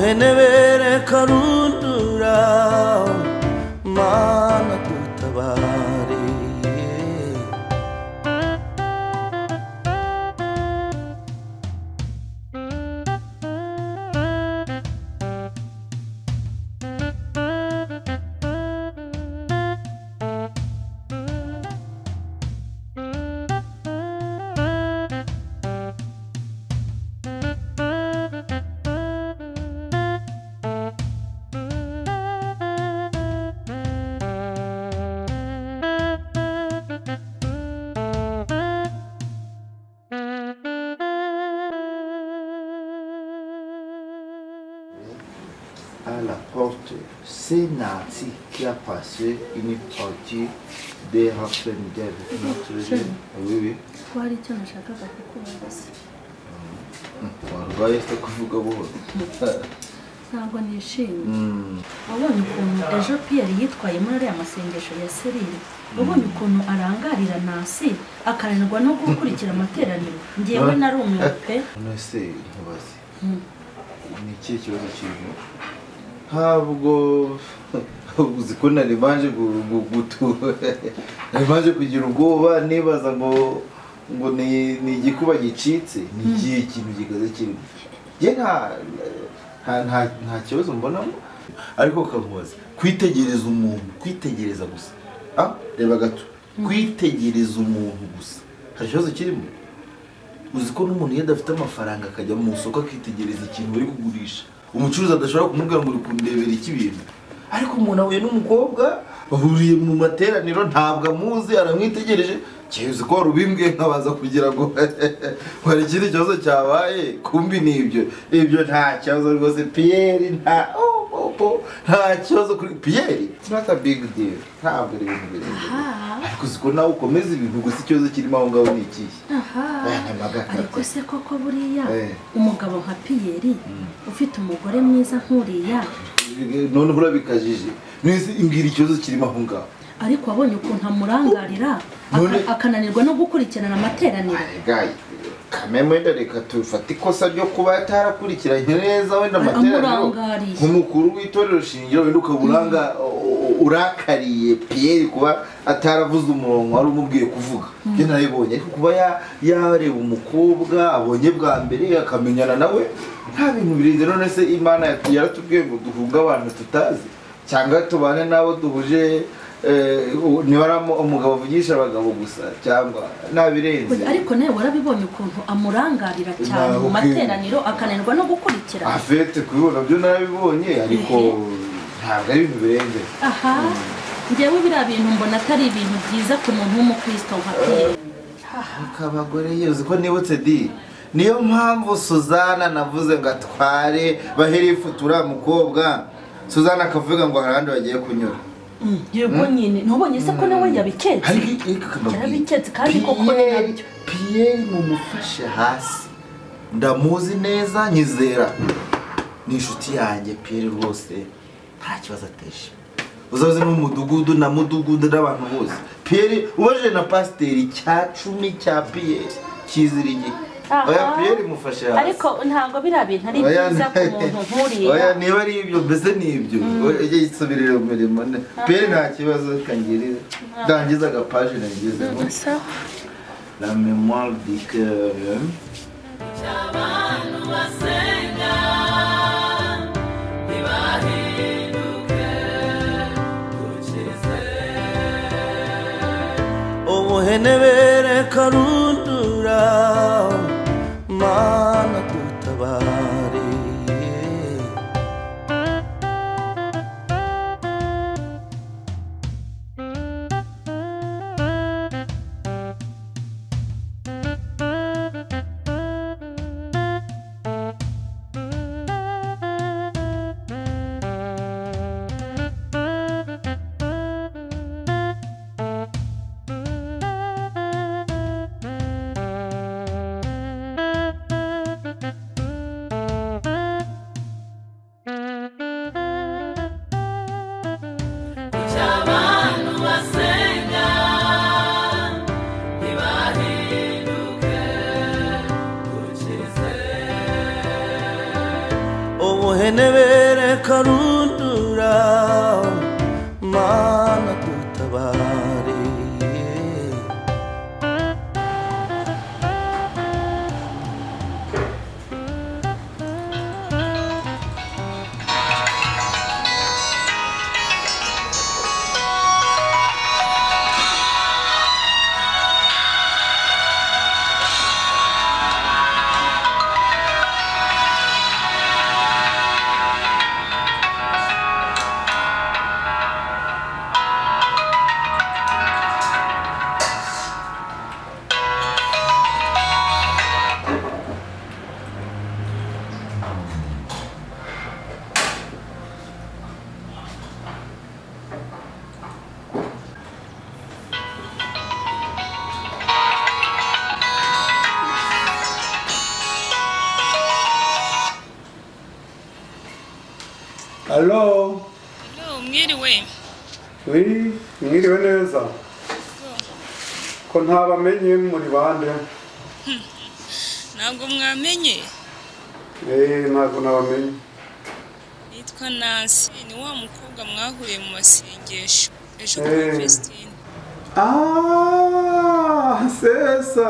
Ubuhenebere karundura Mana dutabare. À la porte, c'est Nancy qui a passé une partie des après-midi avec notre jeune. Oui, oui. Ko hari icyo nashakaga kukubaza. Warwaye se kuvuga buhoro? Ntabwo nishimye. Wabonye ukuntu ejo Pierre yitwaye muri ariya masengesho ya Serire? Wabonye ukuntu arangarira Nancy akananirwa no gukurikira amateraniro? Njyewe narumiwe pe. None se nkubaze, ni ikihe kibazo kirimo? Ntabwo uzi ko nari mbanje kugira ubwoba nibaza ngo ni igikuba gicitse, ni ikihe kintu gikaze kirimo? Njye nta kibazo mbonamo, ariko kamubaza kwitegereza umuntu, kwitegereza gusa, reba gato, kwitegereza umuntu gusa hari ikibazo kirimo? Uzi ko n'umuntu iyo adafite amafaranga akajya mu isoko akitegereza ikintu bari kugurisha, umucuruzi adashobora kumubwira ngo uri kundebera iki bintu, ariko umuntu ahuye n'umukobwa bahuriye mu materaniro ntabwo amuzi aramwitegereje, kizi ko rubimbwiye nkabaza kugira ngo hari ikindi kibazo cyabaye, kumbi ni ibyo ibyo nta kibazo rwose. Pierre nta nta kibazo kuri Pierre, it's not a big deal, ntabwo ari ibintu birebire, ariko uzi ko nawe ukomeza ibintu gusa ikibazo kirimo aho ngaho ni ikihe? Ariko se koko buriya umugabo nka Pierre ufite umugore mwiza nk'uriya, none urabikajije nese imbwira ikibazo kirimo aho ngaho? Ariko wabonye ukuntu amurangarira akananirwa no gukurikirana amateraniro. Kameme wenda reka tufate ikosa ryo kuba atarakurikiranye neza wenda amateraniro nk'umukuru w'itorero shingiro, wenda ukaburanga urakariye Pierre kuba ataravuze umurongo wari umubwiye kuvuga. Njye narabibonye, ariko kuba yareba umukobwa abonye bwa mbere akamenyana nawe nta bintu birenze. None se Imana yaratubwiye ngo duhunge abantu tutazi cyangwa tubane nabo duhuje, niba ari umugabo avugisha abagabo gusa cyangwa nabirenze. Ariko nawe warabibonye ukuntu amurangarira cyane mu materaniro akananirwa no gukurikira. Afete kubibona byo narabibonye, ariko ntabwo ari ibintu birenze. Aha, njyewe biriya bintu mbona atari ibintu byiza ku muntu w'umukristo nka Pierre. Abagore uzi ko nibutse di, niyo mpamvu Suzana navuze ngo atware baheri uriya mukobwa, Suzana akavuga ngo hari ahandi bagiye kunyura. Yego nyine ntubonye se ko nawe yabiketse? Yarabiketse kandi koko ni nabyo. Pierre mumufashe hasi, ndamuzi neza nyizera, ni inshuti yanjye Pierre rwose nta kibazo ateje. Uzaze n'umudugudu na mudugudu n'abantu bose. Pierre ubajije na pasiteri cya 10 cya Pierre kizira igihe. Oya Pierre mufashe hasi. Ariko ntabwo biriya bintu ari byiza ku muntu nk'uriya. Oya niba ari ibyo mbese ni ibyo. Ujye yisubirira mu mirimo. Pierre nta kibazo kangirira. Ndangiza agapaje nagezemo. La mémoire du cœur. Abantu basenga ntibahinduke ukize. Ubuhenebere karundura Mana dutabare. Karundura Mana dutabare. Hello. Hello, mwiriwe. Oui, mwiriwe neza. Ko ntabamenye muri bande? Ntabwo mwamenye? Ntabwo nabamenye. Nitwa Nancy, ni wa mukobwa mwahuriye mu masengesho ejo kuri Christine. Ah, sesa.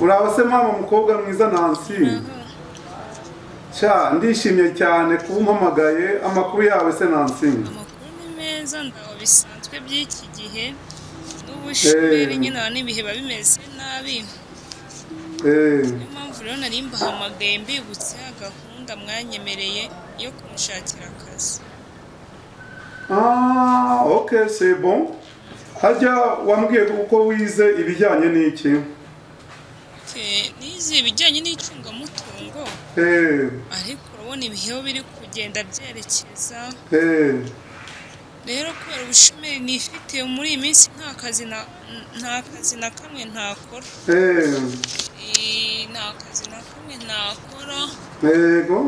Uraho se mama mukobwa mwiza Nancy? Cha, ndishimye cyane kuba umpamagaye. Amakuru yawe se Nancy? Amakuru ni meza, ndaho bisanzwe by'iki gihe n'ubushomeri nyine n'ibihe biba bimeze nabi. Niyo mpamvu rero nari mbahamagaye mbibutse gahunda mwanyemereye yo kumushakira akazi. Ah, ok, c'est bon. Hajya wambwiye uko wize ibijyanye n'iki? Nize ibijyanye n'icungamutungo. Ariko urabona ibihe biri kugenda byerekeza. Rero kubera ubushomeri nifite muri iyi minsi nta kazi na kamwe ntakora. Nta kazi na kamwe ntakora. Yego.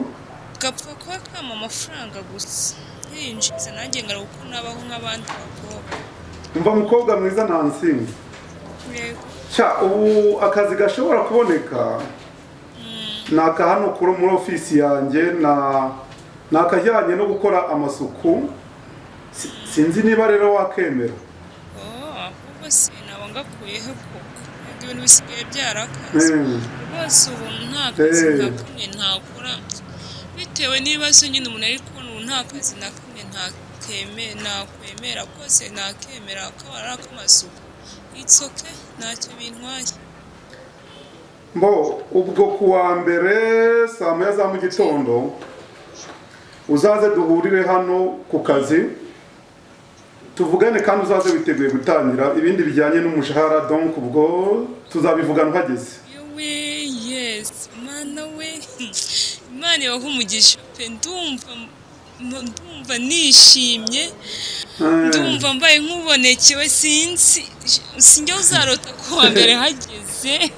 Gapfa kuba kama amafaranga gusa. Yinjiza nanjye ngaruka uko nabaho nk'abandi bakobwa. Umva mukobwa mwiza Nancy. Yego. Cha, ubu akazi gashobora kuboneka naka hano kuri muri ofisi yanjye na nakajyanye no gukora amasuku. Sinzi niba rero wakemera. Ahubwo sinaba ngakuyeho koko. Ibintu bisigaye byarakaze. Rwose ubu nta kazi na kamwe ntakora bitewe n'ibibazo nyine umuntu ari kubona. Ubu nta kazi na kamwe nakwemera kose, nakemera ko ari ak'amasuku. It's okay, ntacyo bintwaye. Mbo ubwo kuwa mbere saa moya za mu gitondo uzaze duhurire hano ku kazi tuvugane, kandi uzaze witeguye gutangira ibindi bijyanye n'umushahara. Donc ubwo tuzabivugana uhageze. Yewe, yes, mana we, Imana ibahe umugisha pe. Ndumva nishimye, ndumva mbaye nk'ubonekewe. Sinzi sinjya uzarota ku wa mbere hageze.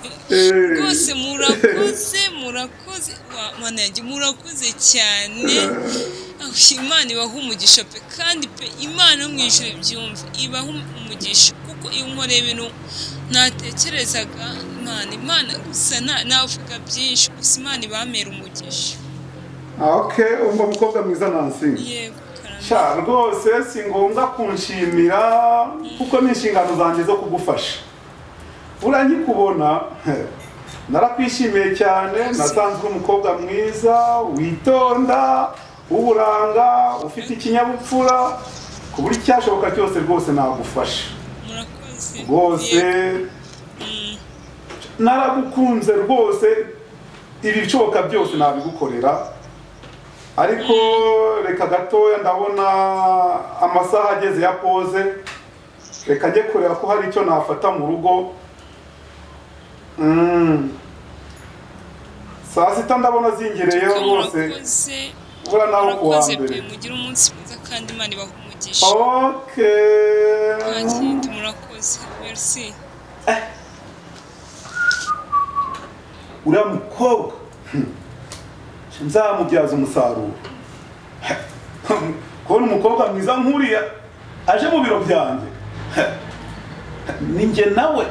Rwose murakoze, murakoze mana yanjye, murakoze cyane. Imana ibaha umugisha pe, kandi pe Imana yo mu ijuru ibyumve, ibaha umugisha kuko iyo nkoreye ibintu natekerezaga. Imana gusa navuga byinshi gusa Imana ibamera umugisha. Okay, umva mukobwa mwiza Nancy. Yego. Sha, rwose si ngombwa kunshimira kuko ni inshingano zanjye zo kugufasha. Uranyikubona narakwishimiye cyane, nasanzwe umukobwa mwiza witonda, uburanga, ufite ikinyabupfura, ku buri cyashoboka cyose rwose nagufasha. Murakoze. Rwose naragukunze rwose, ibishoboka byose nabigukorera. Ariko reka gatoya, ndabona amasaha ageze ya pause, reka njye kureba ko hari icyo nafata mu rugo. Saa sita ndabona zingereyeho rwose. Bura nawe kuwa mbere. Mugire umunsi mwiza kandi Imana ibahe umugisha. Okay. Nta kindi, murakoze. Merci. Uriya mukobwa nzamubyaza umusaruro. Kubona umukobwa mwiza nkuriya aje mu biro byanjye, ninjye nawe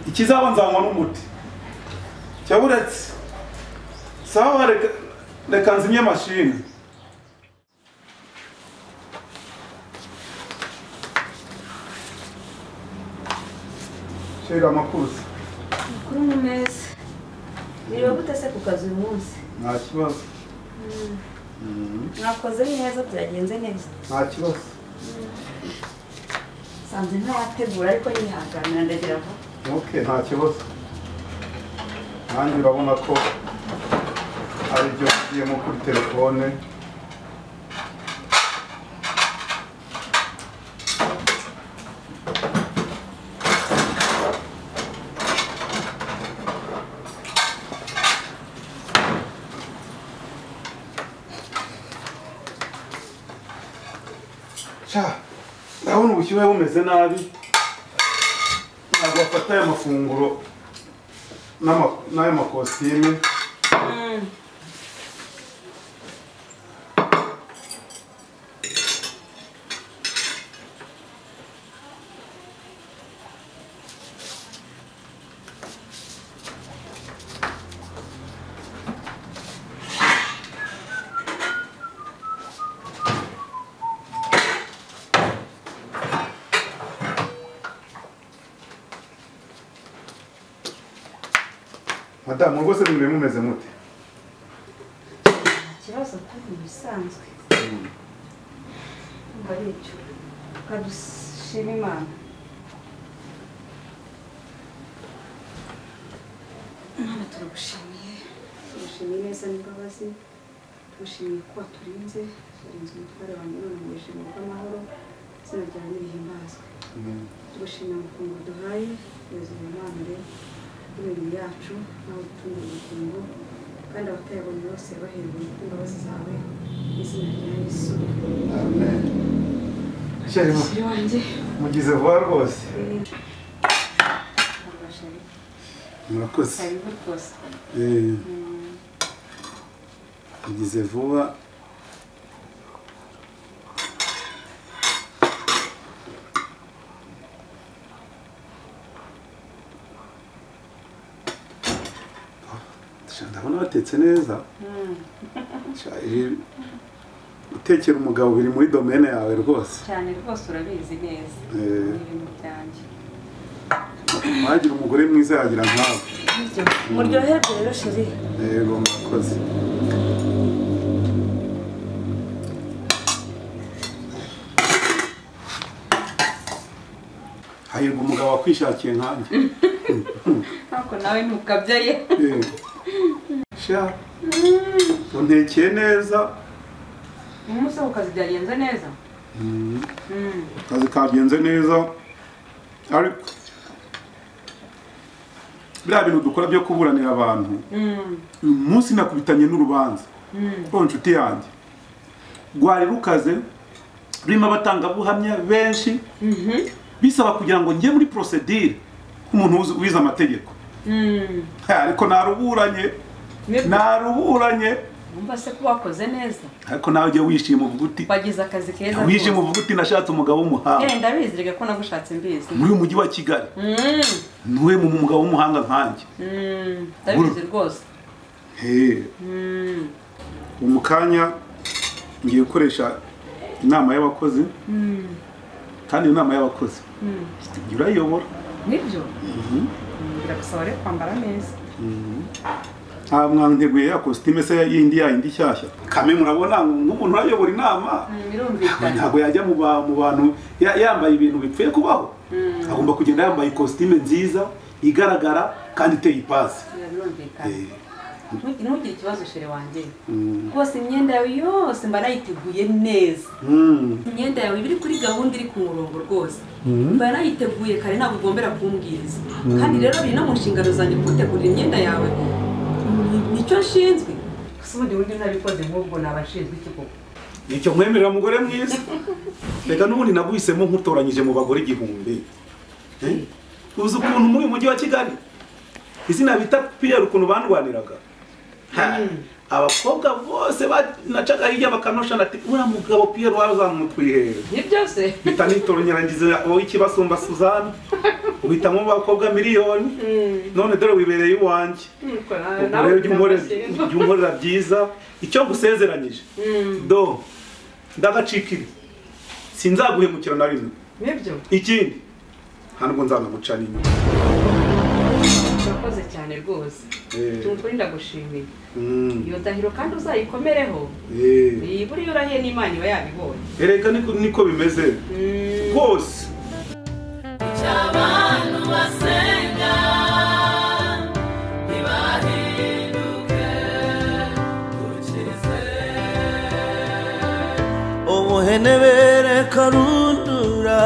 ikizaba nzanywa n'umuti. Cyaburetse sawa, Reka nzimye mashini. Shira amakuru. Amakuru ni meza. Biriwe gute se ku kazi uyu munsi? Nta kibazo. Mwakoze neza, byagenze neza. Nta kibazo. Sanze ntawategura ariko yihanganira ndagira vuba. Okay, nta kibazo. Nanjye urabona ko ari byo ngiyemo kuri telefone. Ndabona ubushyuhe bumeze nabi, ntabwo bafata aya mafunguro n'aya makositime. Madamu, rwose mwiriwe mumeze mute? Ikibazo kandi bisanzwe. Umva ari icyo. Kadushima Imana. Mana turagushimiye. Tugushimiye neza n'imbabazi. Tugushimiye ko waturinze, warinze umutware wanjye none mu buzima bw'amahoro. Izina ryawe nirihimbazwe. Tugushimiye amafunguro duhaye, ubuzima Imana imibiri yacu nawe utunga ubugingo kandi abatayabonye bose baherwe imbabazi zawe mu izina rya Yesu. Amen. Sheri wanjye mugize vuba rwose. Murakoze. Mugize vuba. Ndabona batetse neza. Gutekera umugabo biri muri domaine yawe rwose. Cyane rwose urabizi neza. Ibintu byanjye. Wagira umugore mwiza yagira nkawe. Muryoherwe rero sheri. Yego murakoze. Hahirwa umugabo wakwishakiye nkanjye. Ntabwo nawe ntukabyaye. Sha. Untekeye neza. Umunsi ku kazi byagenze neza. Akazi kagenze neza. Ariko biriya bintu dukora byo kuburanira abantu. Uyu munsi nakubitanye n'urubanza. Ko nshuti yanjye. Rwari rukaze rurimo abatangabuhamya benshi. Bisaba kugira ngo njye muri procedure nk'umuntu wize amategeko. Ariko naruburanye. Naruburanye. Umva se ko wakoze neza. Ariko nawe ujye wishima uvuga uti wagize akazi keza. Wishima uvuga uti nashatse umugabo w'umuhanga. Ndabizi rega ko nagushatse mbizi. Muri uyu mujyi wa Kigali. Nuwe mu mugabo w'umuhanga nkanjye. Ndabizi rwose. Mu kanya ngiye gukoresha inama y'abakozi. Kandi inama y'abakozi. Urayiyobora. Nibyo? Biragusaba rero kwambara neza. Mwanteguye ya costume se yindi yindi shyashya. Kame murabona nk'umuntu urayobora inama. Birumvikana. Ntabwo yajya mu bantu yambaye ibintu bipfuye kubaho. Agomba kugenda yambaye costume nziza igaragara kandi iteye ipasi. Birumvikana. Ntugire ikibazo shere wanjye. Rwose imyenda yawe yose mba nayiteguye neza. Imyenda yawe ibiri kuri gahunda iri ku murongo rwose. Mba nayiteguye kare ntabwo ugombera kumbwiriza. Kandi rero biri no mu nshingano zanjye kugutegurira imyenda yawe. Nicyo nshinzwe. Gusa ubundi buryo ntabikoze nk'ubwo naba nshinzwe iki koko? Nicyo nkwemerera mugore mwiza. Reka n'ubundi naguhisemo nkutoranyije mu bagore 1000. Uzi ukuntu muri uyu mujyi wa Kigali izina bita Pierre ukuntu bandwaniraga. Abakobwa bose banacaga hirya bakanosha ati uriya mugabo Pierre wazamutwihera. Ni byose. Mpita nitoranyiriza wowe ikibasumba Suzanne. Uhitamo abakobwa miliyoni none dore wibereye iwanjye. Rero ujya unkorera byiza icyo ngusezeranyije do ndagacikire sinzaguhemukira na rimwe. Nibyo. Ikindi nta nubwo nzanagucana inyuma. Urakoze cyane rwose. Ni ndagushimiye. Iyo ndahiro kandi uzayikomereho. Buriya urahiye n'Imana iba yabibonye. Erega niko bimeze rwose. Abantu basenga ntibahinduke ukize ubuhenebere karundura.